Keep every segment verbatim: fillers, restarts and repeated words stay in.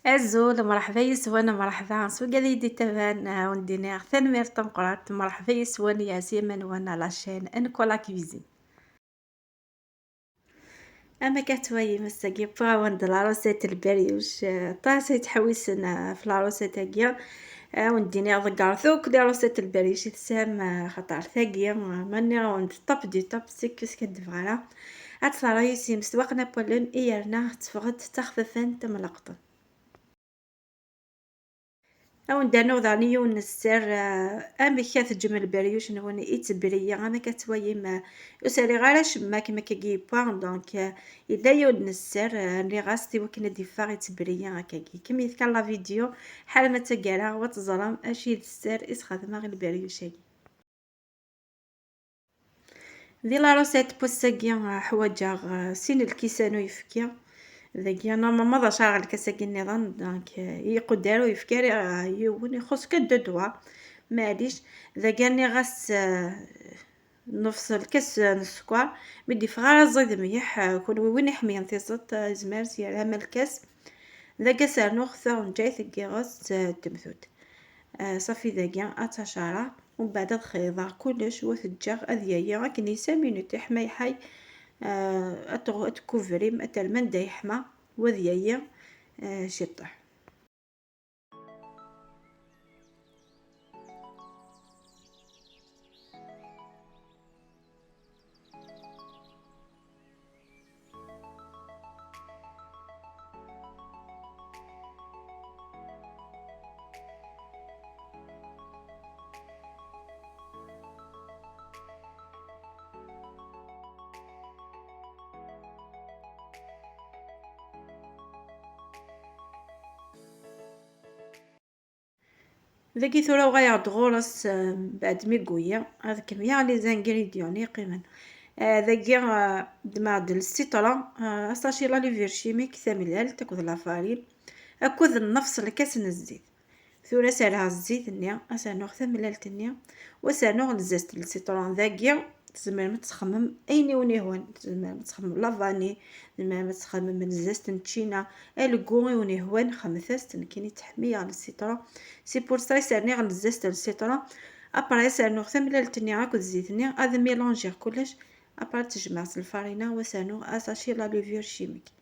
Azul, mṛeḥba yes-wen, mṛeḥba s wigad i yi-d-ittaban, ah, wen-d-iniɣ tanemmirt tameqqrant, mṛeḥba yes-wen, yeɛzem-nwen à la chaîne Nkola Cuisine. Am akka twayim ass-agi, wwiɣ-awen-d la recette n lberyuc, ah, aṭas ay ttḥewwisen, ah, ɣef la recette-agi. Ah, wen-d-iniɣ ḍeggret akk la recette n lberyuc i tesɛam, ah, xaṭer tagi, ah, ma nniɣ-awen-d top du top, c'est que ur skaddbeɣ ara. Ad tt-terreɣ yis-i mestwaqen ɣef wallen, i yerna teffeɣ-d d taxfafant am leqṭen. Ad wen-d-rnuɣ daɣen yiwen n sser, ah, amek ad teǧǧem lberyuc-nwen ittebri, am akka twayim, ah, ur sriɣ ara acemma akken akkagi yewwa, donc, ah, yella yiwen n sser, ah, rniɣ-as-t i wakken ad d-iffeɣ ittebri akkagi. Kemmlet kan la vidéo, ḥala ma d taggara, wa teẓram acu i d sser i sxedmeɣ i lberyuc-agi. Di la recette n wass-agi, ah, ḥwaǧeɣ, ah, sin lkisan uyefki. Dagi, normalement, d acar lkas-agi nniḍen, donc, ah, iqudar uyefki ara, ah, yiwen, ixuṣ kan deux doigts, maɛlic. Dagi, rniɣ-as, ah, nefs lkas, ah, n sskeṛ, mi d-yeffeɣ ara ẓid mliḥ, ah, kunwi win iḥemmlen tiẓeṭ, ah, yezmer ad s-yerr ama lkas. Dagi, ad s-rnuɣ taɣenǧayt n yiɣes, ah, d temtunt. Ah, ṣafi dagi, ad tacaṛeɣ, umbeɛd ad xeyḍeɣ kullec, wa t-ǧǧeɣ ad yagi akken cinq minutes, iḥma iḥay, ah, ad tɣ-, ad tkubrim, ad term anda yeḥma, wa ad yagi, ah, ciṭṭaḥ. Dagi tura uɣaleɣ-d ɣur-s, eh, mbeɛd mi yewwi, ad kemmleɣ les ingrédients i yeqqimen. Eh, dagi, eh, ddmeɣ-d lsitra, eh, asaci la levure chimique, tamellalt akked la farine, akked nnefs lkas n zzit. Tura ad s-rreɣ zzit-nni, ad s-rnuɣ tamellalt-nni, u ad s-rnuɣ lzest n lsitṛun. Dagi tzemrem ad txemmem ayen i wen-ihwan. Tzemrem ad txemmem la vanille, tzemrem ad txemmem lzest n ččina, algu i wen-ihwan, xemmet-as-t, nekkini ttḥemmileɣ lsitṛun. C'est pour ça i s-rniɣ lzest n lsitṛun. Après ad s-rnuɣ tamellalt-nni akked zzit-nni, ad mélanger kullec. Après ad t-jemɛeɣ s lfarina, u ad s-rnuɣ asaci la levure chimique.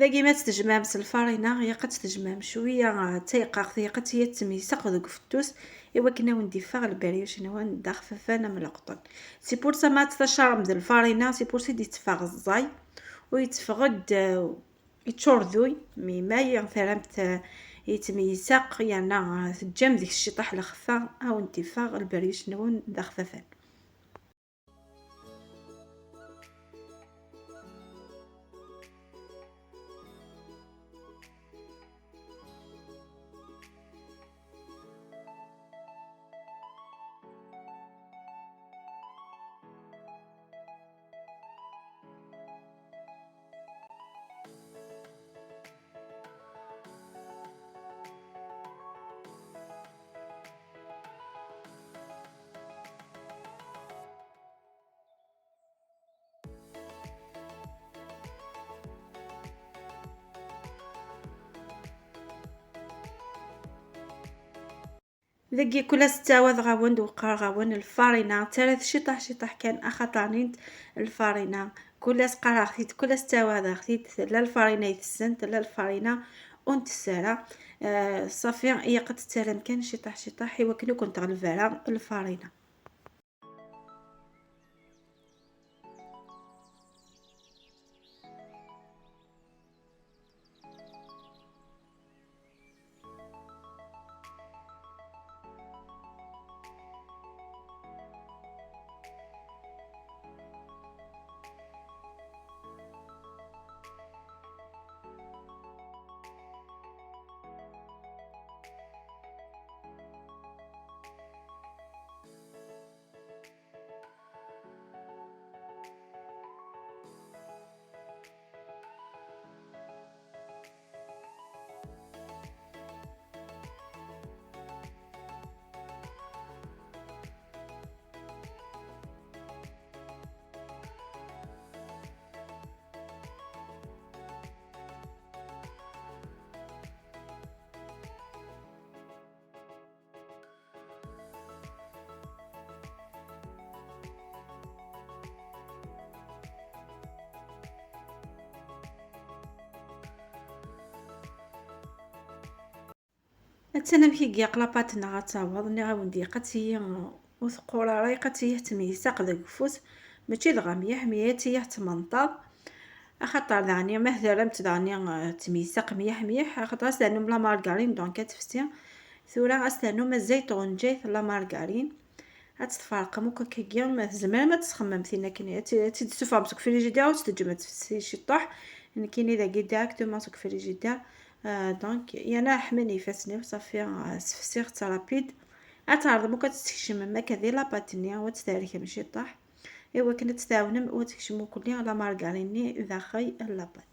Dagi ma tt-tejmɛem s lfarina, ilaq ad tt-tejmɛem cwiya, ah, d tayqaɣt, ilaq ad tt-, ad temyesaq deg ufettus, i wakken ad wen-d-iffeɣ lberyuc-nwen d axfafan am leqṭen. C'est pour ça ma tt-tacarem d lfarina, c'est pour ça i d-itteffeɣ ẓẓay, u yetteffeɣ-d, ah, yeččurduy, mi may terram-t, ah, yettemyesaq, yerna, ah, teǧǧam deg-s ciṭṭaḥ lexfa, ad wen-d-iffeɣ lberyuc-nwen d axfafan. Dagi kul ass ttawadeɣ-awen-d u qqareɣ-awen lfarina, ttarat ciṭaḥ ciṭaḥ kan axaṭer nint lfarina. Kul ass qqareɣ-t-id, kul ass ttawadeɣ-t-id, tella lfarina itessen, tella lfarina ur ntess ara. Eh, ṣafi, ilaq ad tettaram kan ciṭaḥ ciṭaḥ i wakken ur ken-teɣleb ara lfarina. Attan amek i ilaq lapat-nneɣ ad taweḍ, nniɣ-awen-d ilaq ad tili ur teqqur ara, ilaq ad tili tettemyessaq deg ufus, mačči dɣa mliḥ, mliḥ ad tili tetmenṭaḍ, axaṭer daɣni ma teramt daɣni, eh, tettemyessaq mliḥ mliḥ, axaṭer ad s-ternum la margarine, donc ad tefsi. Tura ad s-ternum azayt n tɣenǧayt, la margarine. Ad tt-tferqem akk akkagi, ma tzemrem ad txemmem tin akken, ad tt-, ad tt-id-tessufɣem seg frigidaire, ur tt-teǧǧem ad tefsi ciṭuḥ. Nekkini dagi directement seg frigidaire. Euh, donc, yerna ḥman yifassen-iw, ṣafi, euh, sefsiɣ-tt rapide. Ad tɛerḍem akk ad tt-teskecmem akka di lapat-nni, u ad tt-thelkem ciṭuḥ, i wakken ad tt-tɛawnem u ad tkecmem akk la margarine-nni daxel n lapat.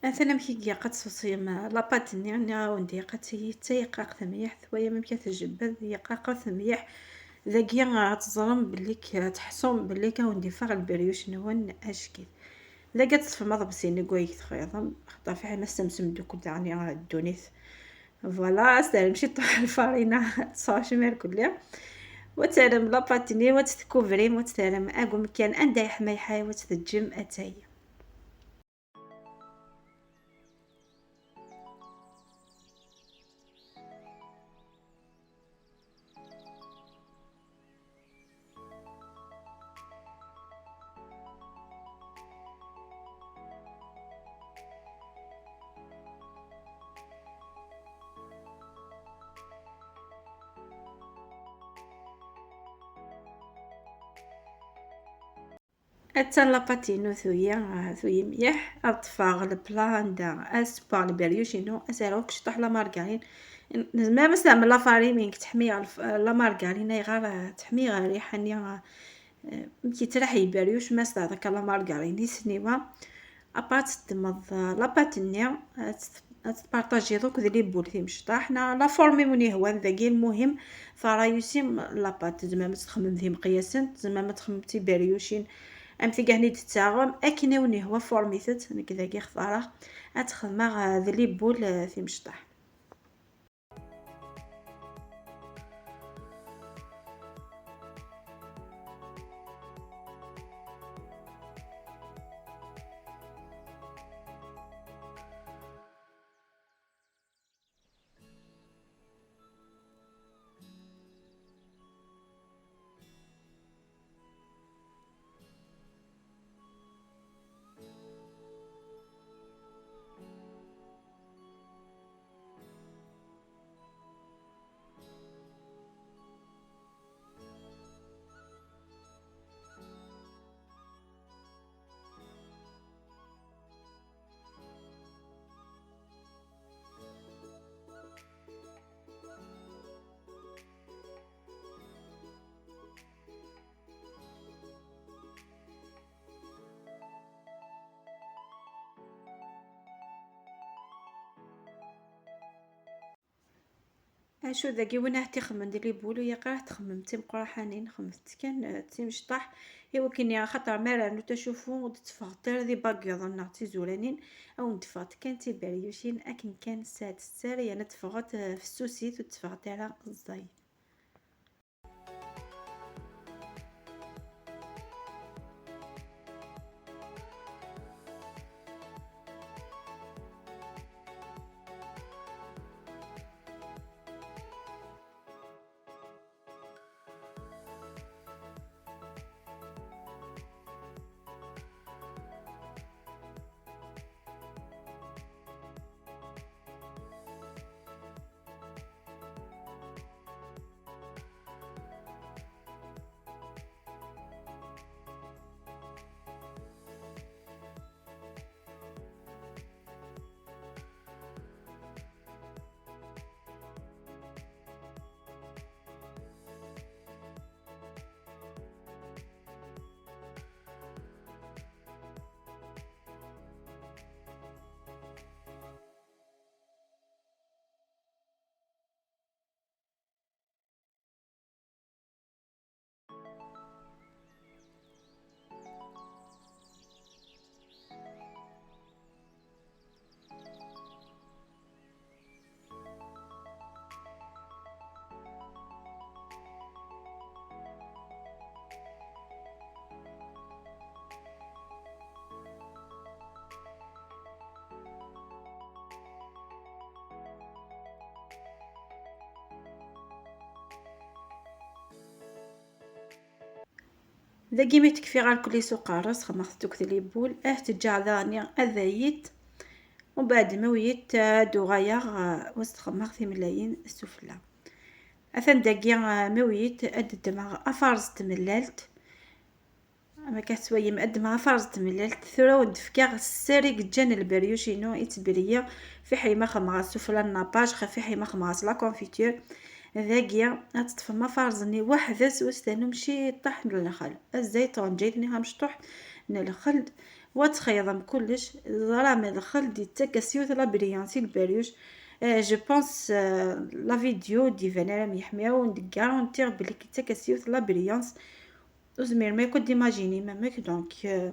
Atan amek i ilaq ad tṣuṣyem lapat-nni, nniɣ-awen-d ilaq ad tili d tayqaqt mliḥ, twayam amek ad tjebbed, yaqaqet mliḥ. Dagi ad teẓrem belli k-, ad tḥessum belli ad wen-d-iffeɣ lberyuc-nwen acek-it. Dagi ad teṭṭfem aḍebsi-nni deg wayeg txeyyḍem, xaṭer fiḥel ma tessamsem ddukkli daɣni ddunit. Voilà, ad s-terrem ciṭuḥ lfarina, tessṛuḥem irkelli. U ad terrem lapat-nni, u ad tt-tkubrim, u ad tt-terrem deg umkan anda yeḥma lḥal, u ad tt-teǧǧem ad tali. Attan lapati-inu tuyi, ah, tuyi mliḥ. Ad ṭṭfeɣ lepla anda ad sewweɣ lberyuc-inu, ad s-rreɣ akk ciṭuḥ la margarine. Nezmer ad nesteɛmel la farine, mais teḥmi ɣer lf-, la margarine, ayɣer, ah, teḥmi ɣer rriḥa-nni, ah, eh, amek yettraḥ lberyuc ma s-terreḍ akka la margarine i sniwa. Après ad teddmeḍ, ah, lapati-nni, ad tt-, ad tpartajiḍ akk d les boules timecṭaḥ, neɣ la forme i wen-yehwan, dagi lmuhim terra-yusim la pâte. Tzemrem ad txemmem d imeqyasen, tzemrem ad txemmem d tiberyucin am tigahni d-tettaɣem, akken i wen-yehwa formit-tt. Nekk dagi xtareɣ ad t-xedmeɣ, ah, d les boules, ah, timecṭaḥ. Acu dagi win ahat ixemmen di les boules, u yaqi ahat txemmem d timeqraḥanin, xemmet kan, eh, d timecṭaḥ, i wakken ya-, axaṭer mi ara rnu tacufu ur d-tteffɣent ara d ibagiḍen neɣ d tizuranin, a wen-d-ffɣent kan d tiberyucin akken kan sɛant ttar, yerna teffɣent, eh, fessusit, ur d-tteffɣent ara ẓẓay. Dagi mi tekfi ɣer kulli s uqerres, xemmeɣ-t deg les boules, ah teǧǧaɣ daɣen ad ayit, umbeɛd mi uyit ad uɣaleɣ, eh, u s-txemmeɣ timlayin sufella. Atan dagi, eh, mi uyit ad ddmeɣ afarẓ n tmellalt. Ama akka tettwayem, ad ddmeɣ afarẓ n tmellalt, tura ur d-fkiɣ sser i yeǧǧan lberyuc-inu i ttbelliyeɣ, fiḥel ma xemmeɣ-as sufella n napaj, xef fiḥel ma xemmeɣ-as la confiture. Dagi, ad teṭṭfem afarẓ-nni weḥd-s, u s-ternum ciṭṭaḥ n lxel. Azay ṭṭunǧayt-nni amecṭuḥ n lxel, u ad txeyḍem kullec. Ẓram lxel yettak-as yiwet la brillance i lberyuc. Eh, je pense, eh, la vidéo d-iban ara myeḥmi, u garantiɣ belli yettak-as yiwet la brillance. Ur zmiren ma yakk ad d-imajini mamek, donc, euh,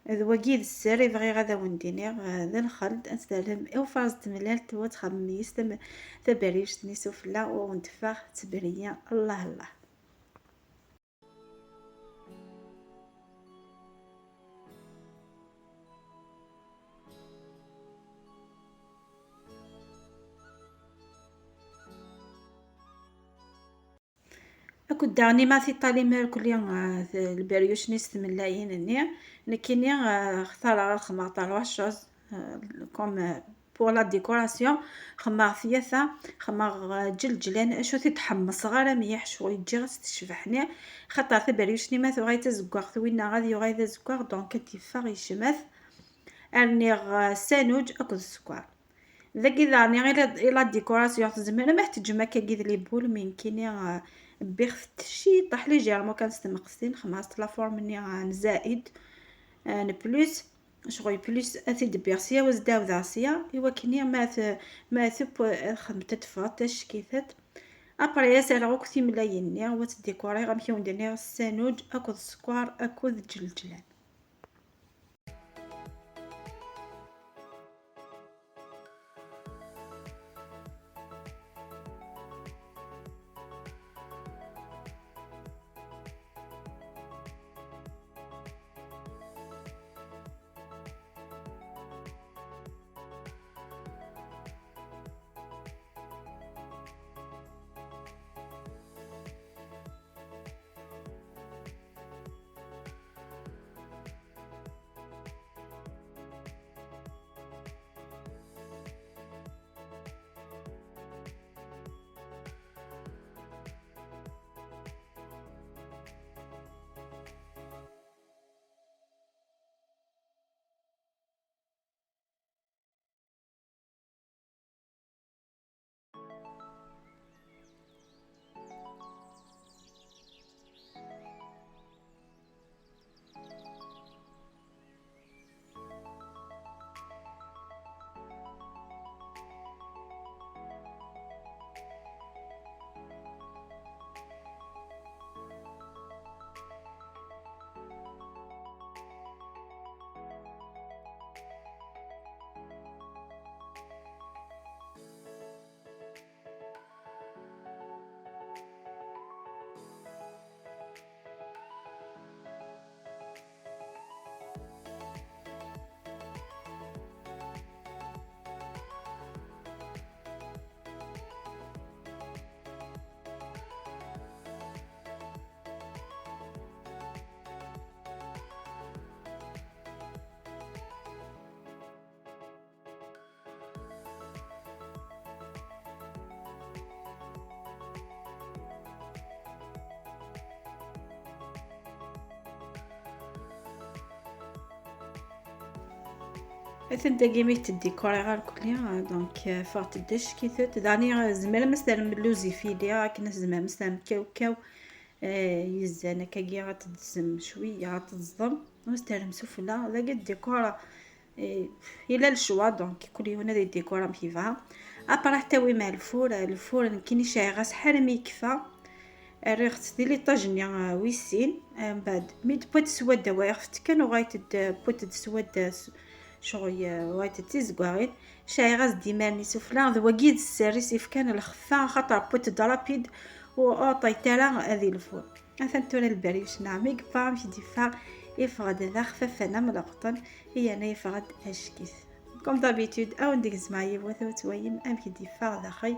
d wagi i d sser i bɣiɣ ad awen-d-iniɣ, euh, d lxeld, ad tdalem i ufaṛeẓ n temlalt, u ad txemmem yis tam-, taberrict-nni sufella, u ad awen-d-teffeɣ ttberri, Allah, Allah. Akked daɣen ma tiṭalim irkelli, ah, lberyuc-nni s tmellayin-nni. Nekkini, ah, xtareɣ ad xedmeɣ trois choses, ah, comme, ah, pour la décoration. Xedmeɣ tyata, xedmeɣ, ah, ǧelǧlan, acu t-id-ḥemmseɣ ara mliḥ, ccɣel ǧǧiɣ-as tecbeḥ-nni. Xaṭer taberyuc-nni ma tuɣal d tazeggaɣt, winna ad yuɣal d azeggaɣ, donc ad d-iffeɣ yecmet. Rniɣ, ah, sanuǧ akked sskeṛ. Dagi daɣen i la, i la décoration, tzemrem ad teǧǧem akkagi d les boules, mais nekkini, ah, bbiɣ-t ciṭṭaḥ légèrement kan s tmeqstin, xedmeɣ-as la forme-nni, ah, n zaid, ah, n plus, ccɣel plus ad t-id-bbiɣ sya, u ad s-d-ɛawdeɣ sya, i wakken ma t-, ma teww-, ad xedment ad teffɣent tacekkit-ad. Après, ad s-rreɣ akk timlayin-nni, u ad tt-décoriɣ amek i wen-d-nniɣ, s sanuǧ akked sskeṛ akked ǧelǧlan. Atan dagi mi t-ddikuriɣ irkelli, donc, euh, ffɣet-d ackitet. Daɣen, euh, tzemrem ad s-terrem lluz ifili, akken ad tzemrem ad s-terrem kawkaw, euh, yezzan akkagi, ad teddezem cwiya, ad teẓḍem, ad s-terrem sufella. Dagi ddikor, euh, yella le choix, donc kul yiwen ad yeddikor amek yebɣa. Après, ad tawim ar lfur, lfur nekkini sɛiɣ-as ḥar mi yekfa. Rriɣ-t di liṭaj-nni, euh, wis sin. Euh, mbeɛd, mi d-tewwa-d swadda, wayeɣ-t kan, uɣayet-d, euh, tewwa-d swadda, s-, ccɣel, euh, uɣayet-d tizeggaɣin. Sɛiɣ-as-d iman-is sufella, d wagi i d sser-is ifkan lxeffa, axaṭer tewwa-d rapide, ur ṭayet ara di lfur. Atan tura lberyuc-nneɣ mi yewwa, amek d-yeffeɣ, yeffeɣ-d d axfafan am leqṭen, yerna yeffeɣ-d acek-it. Comme d'habitude, ad wen-d-gezmeɣ yiwet, ad twalem amek d-yeffeɣ daxel.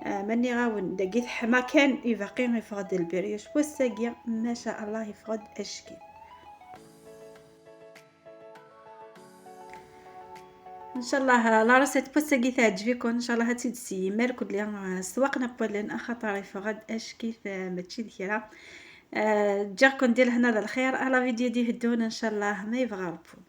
Ah, ma nniɣ-awen, dagi teḥma kan, ibaqi yeffeɣ-d lberyuc. Wass-agi, maca Allah, yeffeɣ-d acek-it. Ncallah la recette n wass-agi teɛǧeb-iken, ncallah ad tt-id-tessiyem irkelli, ah, s ttwaqen n wallen, axaṭer yeffeɣ-d acek-it, ah, mačči d kra. Ah, ǧǧiɣ-ken di lehna d lxir, à la vidéo d-iteddun, ncallah, ma yebɣa Rebbi.